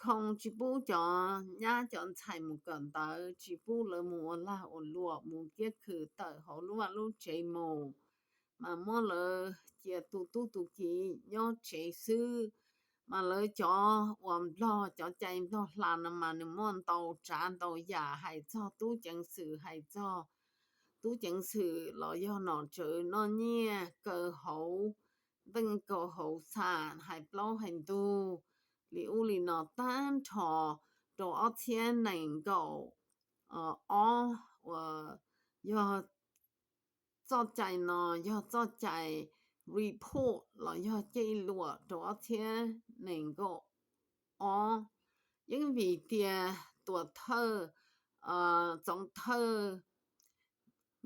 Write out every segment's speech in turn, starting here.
khoo tsis pub cov nyab cov ntxhais mus kawm ntawv, tsis pub lawv mus ua lag ua luam, mus kiab khw tawm hauv lub vaj lub tsev mus, mas muab lawv cia tu tub tu kiv nyob tsev xwb. Mas lawv cov uas nplog, cov cai nplog hla no mas nws muaj ntau tsav ntau yam hais txog tub ceev xwm, hais txog tub ceev xwm los yog nom tswv noj nyiaj kaw hauv nteej kaw hauv xam, hais plaub hais ntug li ub li no tag nrho rau ob txhiab nees nkaum ob uas yog txoj cai no yog txoj cai report los yog ceg luam rau ob txhiab nees nkaum ob. Yeej vim tias tuam thawj, txoov thawj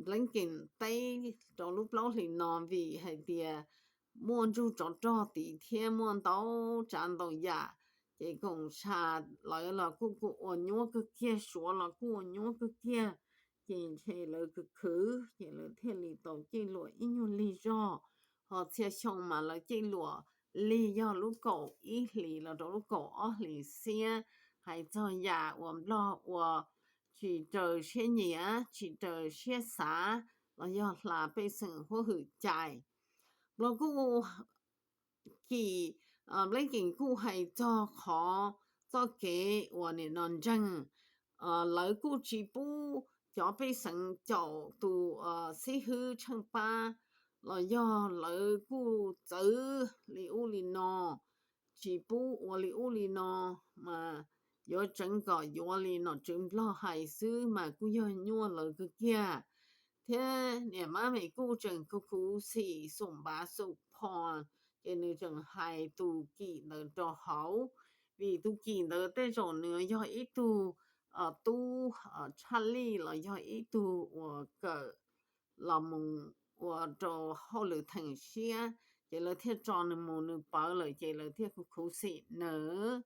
Blinken teb rau lub plaub hlis no vim hais tias muaj ntsuj tsov rog tid thiab muaj ntau tsav ntau yam, ces koom sa lawv los kuj kuj ua nyuab kawg kiag, Suav los kuj ua nyuab kawg kiag, ces ntshe lawv khwv khwv ces lawv thiaj li tau ceg luam ib nyuag lig zog. Ho txhia xyoo mas lawv ceg luam lig yog lub kaum ib hlis los rau lub kaum ob hlis xiab, hais txog yam uas nplog ua tsis raws siab nyiam tsis raws siab xav los yog hla pej xeem huab hwm cai. Nplog kuj kim, Blinken kuj hais txog qhov txoj kev uas nim no ntseeg, lawv kuj tsis pub cov pej xeem caum tus xib hwb tsheej pab los yog lawv kuj txawv li ub li no, tsis pub ua li ub li no, mas yuav tseev kom yuav li nom tswv nplog hais xwb mas kuj yog nyuaj lawv kawg kiag. Thiab niam mab me kuj tseem khuv khuv xim xum npav xum pho, ces nws tseem hais tus kim ntawd rau hauv, vim tus kim ntawd tej zaum nws yog ib tug tub tshaj lij los yog ib tug uas kawm los mus ua rau hauj lwm theem siab, ces lawv thiaj tso nws mus, nws pawv lawm ces lawv thiaj khuv khuv xim nws.